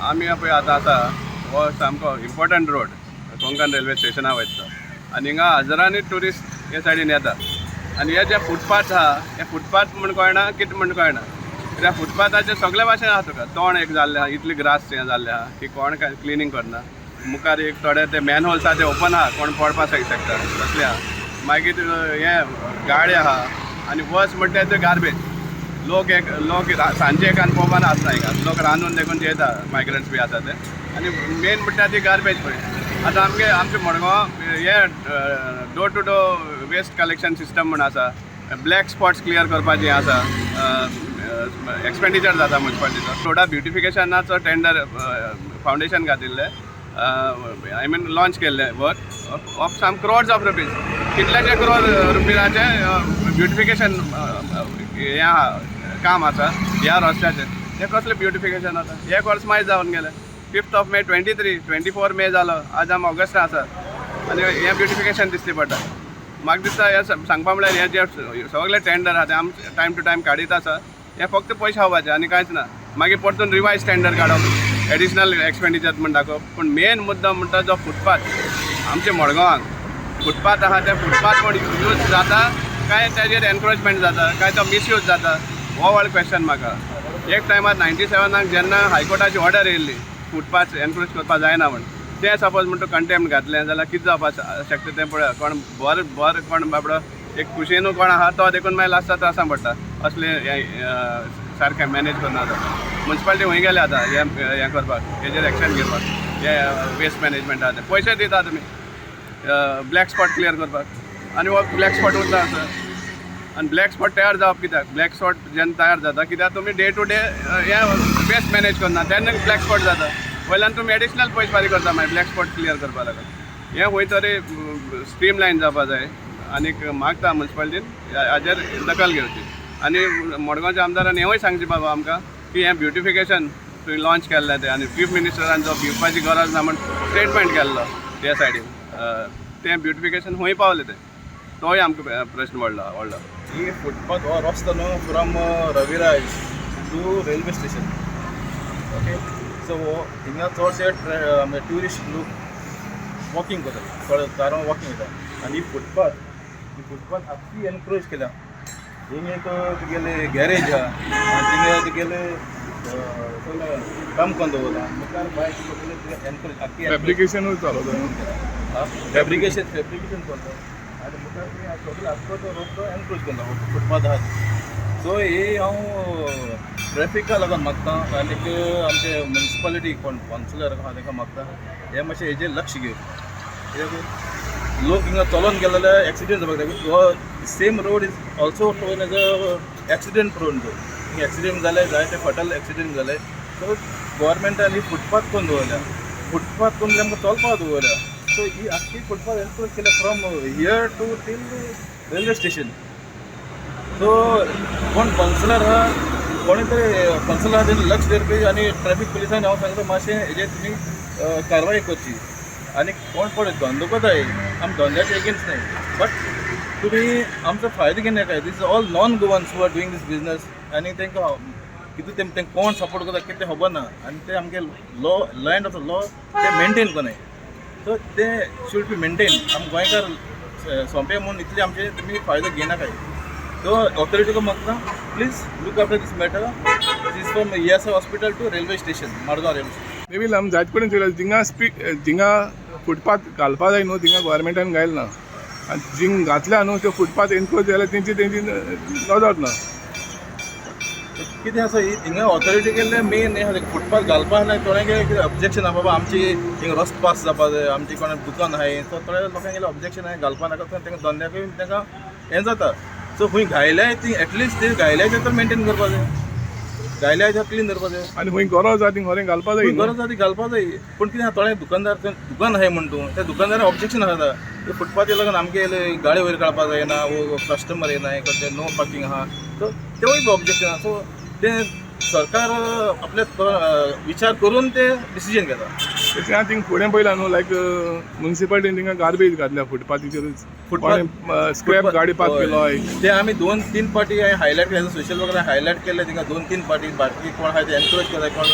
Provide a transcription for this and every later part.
आमी पळय आतां आसा हो सामको इम्पॉर्टंट रोड कोंकण रेल्वे स्टेशना वयता आनी हिंगा हजारांनी ट्युरिस्ट हे सायडीन येता आनी हे जे फुटपाथ आहा, हे फुटपाथ म्हण कळना, कितें म्हण कळना, कित्याक फुटपाथाचेर सगळे भाशेन आहा. तुका तण एक जाल्लें आहा, इतली ग्रास हें जाल्लें आहा की कोण काय क्लिनींग करना. मुखार एक थोडे ते मॅन होल्स आहा, ते ओपन आहा, कोण पडपा शकता तसले आहा. मागीर हे गाडी आहा आनी वर्स म्हणटा ते गार्बेज. लोक एक लोक सांजे एकान पळोवपाक आसना हिंगा. लोक रांदून देखून जेयता, मायग्रंट्स बी आसा ते. आनी मेन म्हणटा ती गार्बेज पळय. आतां आमगे आमचे मडगांव हे door to door waste collection system म्हण आसा, ब्लॅक स्पॉट्स क्लियर करपाचें आसा, एक्सपेंडिचर जाता मुन्सिपालिटीचो. रोडा ब्युटिफिकेशनाचो टेंडर फावंडेशन घातिल्लें, I mean launch केल्लें, work of some crores of rupees. कितल्याशे क्रोर रुपीजाचे ब्युटिफिकेशन हें आहा, काम आसा ह्या रस्त्याचेर. तें कसलें ब्युटिफिकेशन आसा? एक वर्स मागीर जावन गेलें. 5th of May 23, 24 May जालो, आज आमी ऑगस्टा आसा आनी हें ब्युटिफिकेशन दिसली पडटा. म्हाका दिसता हें सांगपा म्हळ्यार हें जे सगळे टेंडर आहा ते आम टायम टू टायम काडीत आसा. हें फक्त पयशे खावपाचें आनी कांयच ना. मागीर परतून रिवायज टेंडर काडप, एडिशनल एक्सपेंडिचर म्हण दाखोवप. पूण मेन मुद्दो म्हणटा जो फुटपाथ, आमचे मडगांवांक फुटपाथ आहा, ते फुटपाथ म्हण यूज जाता काय तेजेर एनक्रोचमेंट जाता काय तो मिसयूज जाता, हो व्हड क्वेश्चन म्हाका. एक टायमार 97नाक जेन्ना हायकोर्टाची ऑर्डर येयल्ली फुटपाथ एनक्रोच करपाक जायना म्हण, तें सपोज म्हणटा कंटेम्प्ट घातलें जाल्यार कितें जावपाक शकता तें पळया. कोण बरो बरो, कोण बाबडो एक खुशयेनू कोण आहा तो देखून मागीर लास्टाक त्रासान पडटा. असलें हें सारकें मॅनेज करना जाता. मुन्सिपालिटी खंय गेले आतां हें हें करपाक, हेजेर एक्शन घेवपाक? हे वेस्ट मॅनेजमेंट आहा तें पयशे दिता तुमी ब्लॅक स्पॉट क्लियर करपाक आनी हो ब्लॅक स्पॉट उरता आसा. आनी ब्लॅक स्पॉट तयार जावप कित्याक? ब्लॅक स्पॉट जेन्ना तयार जाता कित्याक तुमी डे टू डे हे वेस्ट मॅनेज करना, तेन्ना ब्लॅक स्पॉट जाता. वयल्यान तुमी एडिशनल पयशे फारीक करता मागीर ब्लॅक स्पॉट क्लियर करपा लागून. हें खंय तरी स्ट्रीम लायन जावपा जाय आनीक मागता मुन्सिपालिटीन हाजेर दखल घेवची आनी मडगांवच्या आमदारान हेंवूय सांगचें बाबा आमकां की हें ब्युटिफिकेशन तुवें लॉन्च केल्लें तें आनी चीफ मिनिस्टरान जो भिवपाची गरज ना म्हण स्टेटमेंट केल्लो त्या सायडीन, तें ब्युटिफिकेशन खंय पावलें तें, तोय आमकां प्रश्न पडला व्हडलो. ही फुटपाथ हो रस्तो न्हू from Raviraj to railway station, okay? So हो हिंगा चडशे ट्युरिस्ट लोक वॉकिंग करतात, थोडे कारां वॉकिंग वयता आनी ही फुटपाथ आख्खी एनक्रोच केल्या. हिंग एक तुगेले गॅरेज आहा आनी थिंगा तुगेले सगळें काम करून दवरलां. मुखार बायक सगळें एनक्रोच आख्खी. फॅब्रिकेशनूच चालू. फॅब्रिकेशन, फॅब्रिकेशन करता आनी मुखार तुमी सगळें आख्खो तो रस्तो एनक्रोच करता, फुटपाथ आहा. सो ही हांव ट्रॅफिका लागून मागता आनीक आमचे मुन्सिपालिटी कोण कावन्सिलर आहा तांकां मागता, हे मातशें हेजेर लक्ष घेवचें, कित्याक लोक हिंगा चलोन गेले जाल्यार एक्सिडेंट जावपाक जाय. हो same road is also known as a accident prone zone. हिंगा एक्सिडेंट जाले, जायते फटल एक्सिडेंट जाले. सो गोवोरमेंटान ही फुटपाथ करून दवरल्या, फुटपाथ करून आमकां चलपाक दवरल्या. सो ही आख्खी फुटपाथ एनक्रोच केल्या from here to till railway station. So कोण कावन्सिलर आहा, कोणी तरी कावन्सिलर आहा तेणी लक्ष दवरपी आनी ट्रॅफीक पुलिसांनी हांव सांगता, मातशें हेजेर तुमी कारवाय करची. आनी कोण पळय धंदो करताय, आमी धंद्याचे एगेन्स्ट न्हय, बट तुमी आमचो फायदो घेयनाकाय. This is all non Goans who are doing this business आनी तांकां कितें तें कोण सपोर्ट करता कितें खबर ना आनी ते आमगे law, land of the law ते मेंटेन करनाय. सो ते should be maintain. आम गोंयकार सोंपे म्हूण इतले आमचे तुमी फायदो घेयनाकाय. सो ऑथॉरिटीक मागता, please look after this matter. This is from ESI hospital to railway station, Madgaon railway station. Maybe आमी जायत कडेन चोयला, जिंगा स्पीक जिंगा फुटपाथ घालपा जाय न्हू, थिंगा गोवोरमेंटान घायल ना आनी जिंग घातल्या न्हू त्यो फुटपाथ एनक्रोच जाल्यार तेंची तेंची नदर ना. कितें आसा, ही हिंगा ऑथॉरिटी केल्ले मेन हें आसा, फुटपाथ घालपा ना. थोड्यांक कितें ऑब्जेक्शन आहा, बाबा आमची हिंगा रस्तो पास जावपा जाय, आमची कोणा दुकान आहाय. सो थोड्या लोकांगेलें ऑब्जेक्शन आहाय, घालपा नाका. तांकां धंद्याकूय तांकां हें जाता. सो खंय घायल्याय ती एटलिस्ट ती घायल्याय तर मेंटेन करपा जाय, घायल्याय ते क्लीन दवरपा जाय. आनी खंय गरज आहा ती खरें घालपा जाय खंय न्हू. गरज आहा ती घालपा जाय. पूण कितें आहा, थोडे दुकानदार थंय दुकान आहाय म्हण तूं त्या दुकानदाराक ऑब्जेक्शन आसा ते फुटपाथीर लागून आमगे गाडी वयर काडपा जायना वो कस्टमर येना, हें करते, नो पार्किंग आहा. सो तेवूय बी ऑब्जेक्शन आहा. सो तें सरकार आपले विचार करून ते डिसिजन घेता. तशें आतां थिंग फुडें पयला न्हू, लायक मुन्सिपालिटीन थिंगा गार्बेज घातल्या फुटपाथीचेरूच. स्क्रॅप गाडी पार्क केलो. ते आमी दोन तीन पाटी हायलायट केले, सोशल वर्कर हायलायट केले. थिंगा दोन तीन पाटी बाकी कोण आहा ते एनक्रोच केले, कोण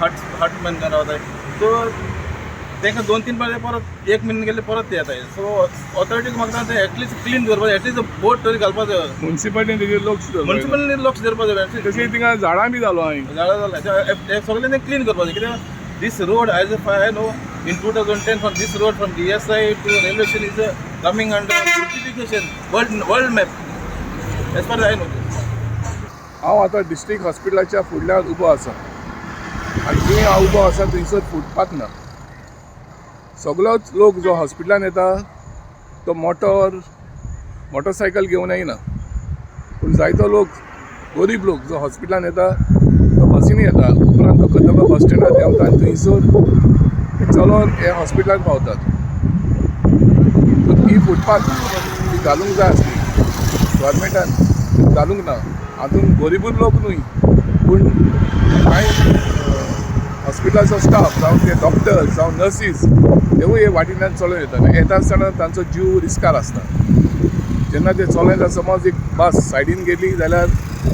हट हट म्हण रावताय. सो तांकां दोन तीन पावटी परत एक म्हयनो गेले परत ते येताय. सो ऑथॉरिटीक मागता ते एटलिस्ट क्लीन दवरपाक, एटलिस्ट बोट तरी घालपा जाय. मुन्सिपालिटीन तेजेर लक्ष दवरपाक जाय. म्युनिसिपलिटीन लक्ष दवरपा जाय. तशें थिंगा झाडां बी जालो हांवें. झाडां जालें सगळें तें क्लीन करपाक जाय, कित्याक this road as if I know in 2010 from this road from D S I to railway station is coming under beautification world map as far I know. हांव आतां डिस्ट्रिक्ट हॉस्पिटलाच्या फुडल्यान उबो आसा आनी जंय हांव उबो आसा थंयसर फुटपाथ ना. सगळोच लोक जो हॉस्पिटलान येता तो मोटरसायकल घेवन येना, पूण जायतो लोक गरीब लोक जो हॉस्पिटलान येता तो बसींनी येता. उपरांत तो कदंबा बस स्टँडार देंवता आनी थंयसर ते चलोन हे हॉस्पिटलान पावतात. ही फुटपाथ ती घालूंक जाय आसली गव्हर्मेंटान, घालूंक ना. हातून गरिबूच लोक न्हय, पूण कांय हॉस्पिटलाचो स्टाफ जावं ते डॉक्टर जावं नर्सीस तेवूय हे वाटेंतल्यान चलोन येता. येता आसतना तांचो जीव रिस्कार आसता. जेन्ना ते चलोन येता, समज एक बस सायडीन गेली जाल्यार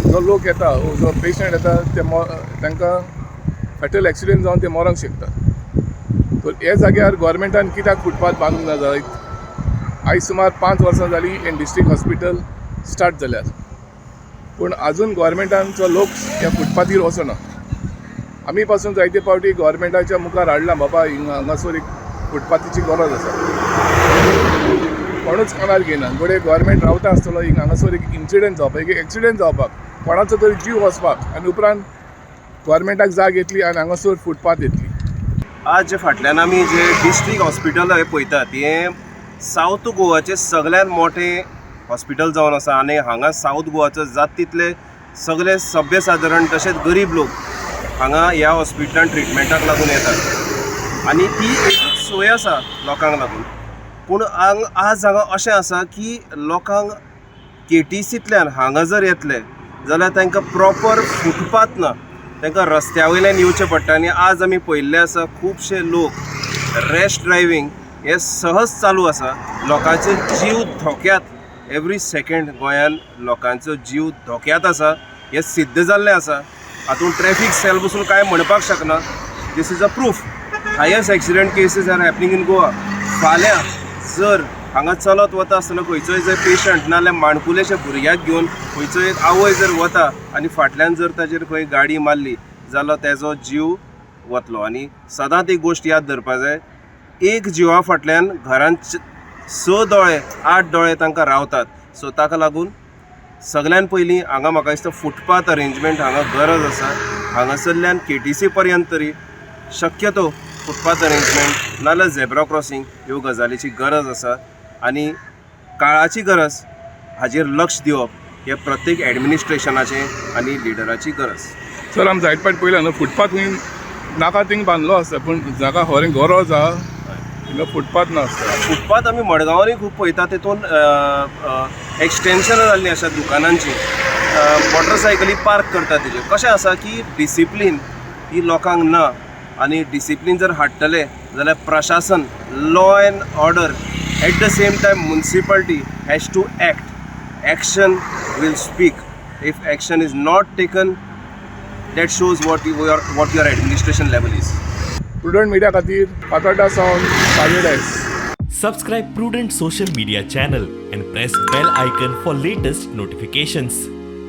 जो लोक येता, जो पेशंट येता, ते तांकां फेटल एक्सिडेंट जावन ते मरोंक शकता. तर हे जाग्यार गव्हर्मेंटान कित्याक फुटपाथ बांदूंक ना जायत? आयज सुमार 5 वर्सां जालीं हें डिस्ट्रिक्ट हॉस्पिटल स्टार्ट जाल्यार, पूण आजून गव्हर्मेंटांचो लोक ह्या फुटपाथीर वचना. आमी पासून जायते फावटी गव्हर्मेंटाच्या मुखार हाडलां, बाबा हांगासर एक फुटपाथीची गरज आसा. कोणूच कानार घेयना. घडये गव्हर्मेंट रावता आसतलो एक हांगासर एक इन्सिडंट जावपाक, एक एक्सिडंट जावपाक, कोणाचो तरी जीव वचपाक, आनी उपरांत गव्हर्मेंटाक जाग येतली आनी हांगासर फुटपाथ येतली. आज जे फाटल्यान आमी जे डिस्ट्रिक्ट हॉस्पिटल हे पळयतात, हें सावथ गोवाचें सगळ्यात मोठें हॉस्पिटल जावन आसा आनी हांगा सावथ गोवाचो जात तितले सगळे सभ्य सादारण तशेंच गरीब लोक हांगा ह्या हॉस्पिटलान ट्रिटमेंटाक लागून येतात आनी ती एकूच सोय आसा लोकांक लागून. पूण आज हांगा अशें आसा की लोकांक केटीसींतल्यान हांगा जर येतले जाल्यार तांकां प्रॉपर फुटपाथ ना, तांकां रस्त्या वयल्यान येवचें पडटा. आनी आज आमी पळयल्लें आसा खुबशे लोक रॅश ड्रायवींग हें सहज चालू आसा, लोकांचे जीव धोक्यांत, एवरी सेकेंड गोंयान लोकांचो जीव धोक्यांत आसा हें सिद्ध जाल्लें आसा. हातूंत ट्रॅफीक सेल बसून कांय म्हणपाक शकना. This is a proof. Highest accident cases are happening in Goa. फाल्यां जर हांगा चलत वता आसतना खंयचोय जर पेशंट नाजाल्यार माणकुलेशा भुरग्याक घेवन खंयचोय एक आवय जर वता आनी फाटल्यान जर ताजेर खंय गाडी मारली जाल्यार तेजो जीव वतलो. आनी सदांच एक गोश्ट याद दवरपा जाय, एक जिवा फाटल्यान घरांत 6 दोळे 8 दोळे तांकां रावतात. सो ताका लागून सगळ्यान पयलीं हांगा म्हाका दिसता फुटपाथ अरेंजमेंट हांगा गरज आसा. हांगासरल्यान केटीसी पर्यंत तरी शक्यतो फुटपाथ अरेंजमेंट नाजाल्यार झेब्रा क्रॉसिंग ह्यो गजालीची गरज आसा आनी काळाची गरज हाजेर लक्ष दिवप हें प्रत्येक एडमिनिस्ट्रेशनाचें आनी लिडराची गरज. सर, आमी जायत फावट पळयला न्हू, फुटपाथ खंय नाका थिंग बांदलो आसता, पूण जाका खरें गरज आहा थिंगा फुटपाथ ना आसता. फुटपाथ आमी मडगांवांनी खूब पळयता, तेतून एक्सटेंशनां जाल्लीं आसा दुकानांची, मोटरसायकली पार्क करता तेजेर. कशें आसा की डिसिप्लीन ही लोकांक ना आनी डिसिप्लीन जर हाडटले जाल्यार प्रशासन, law and order, at the same time municipality has to act. Action will speak. If action is not taken, that shows what your administration level is. Prudent media खातीर फातोड्डा सावन साजू Dias. Subscribe Prudent Social Media channel and press bell icon for latest notifications.